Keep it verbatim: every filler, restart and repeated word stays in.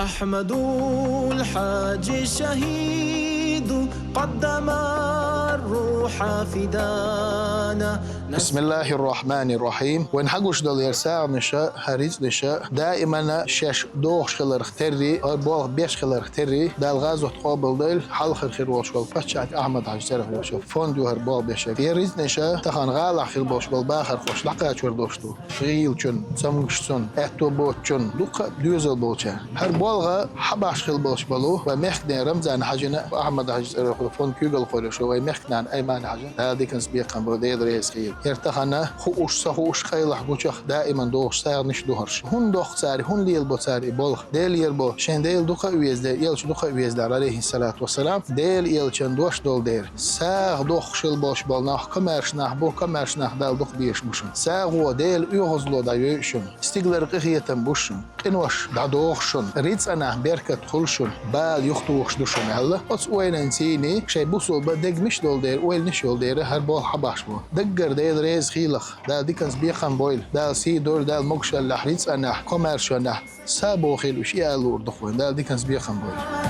أحمد الحاج شهيد قدم الروح فدانا. بسم الله الرحمن الرحيم. Вайн хьагуш долу яра сагӀанаш а, хӀара рицкъанаш а даимана шаьш дохуш хиларх терра, хӀара болх беш хиларх терра, Дала гӀазот къобалдойла, хьалхара хир волуш волу Паччахьан Ахьмад-Хьаьжин цӀарах йолуш фонд ю хӀара болх беш. Яра рицкъанаш а тахана гӀалахь хир болуш болу бахархоша дӀакхачор долуш ду. ГӀийлачун, цамгашцун, аьтто боцучун, дуккха а доьзал болчарна. ХӀара болх хьабахьаш хила болуш болу вайн мехкан нана Рамзан-Хьаьжина, Ахьмад-Хьаьжин цӀарах йолу фонд куьйгалхо йолуш вайн мехкан нана Аймани-Хьаьжина, Дала диканца бекхам бойла, Дела реза хуьлда. ХӀара тахана хууш, ца хууш, къайлаха гучух даиман дохуш сагӀанаш ду хӀорш. ХӀунда доху цара, хӀунда лелабо цара и болх? Дела лелабо, шайн Дела дукха а веза, элча дукха а веза, Ӏалайхиссалату вассалам. Дела элчан дош долу дера. СагӀа дохуш хила болуш болу нах комаьрша нах бу, комаьрша нах Дала дукха безаш бу шуна. СагӀо Дела оьгӀазло дӀайойла шуна. Стигалара къинхетам бу шуна. Къинош дӀадоху шуна. Рицкъанах беркат хуьлу шуна. Бала юхатухуш ду шуна аьлла. Оцу ойланца шайн бусулба дегнаш долу дера, ойланаш йолу дера хӀара болх хьабахьаш бу. Даггара Дела реза хуьлда. Дала диканца бекхам бойла. Дала сий дойла, Дала могушаллехь, рицкъанехь, комаьршонехь сабо хуьлда уьш, и ала луур ду-кх вайн. Дала диканца бекхам бойла.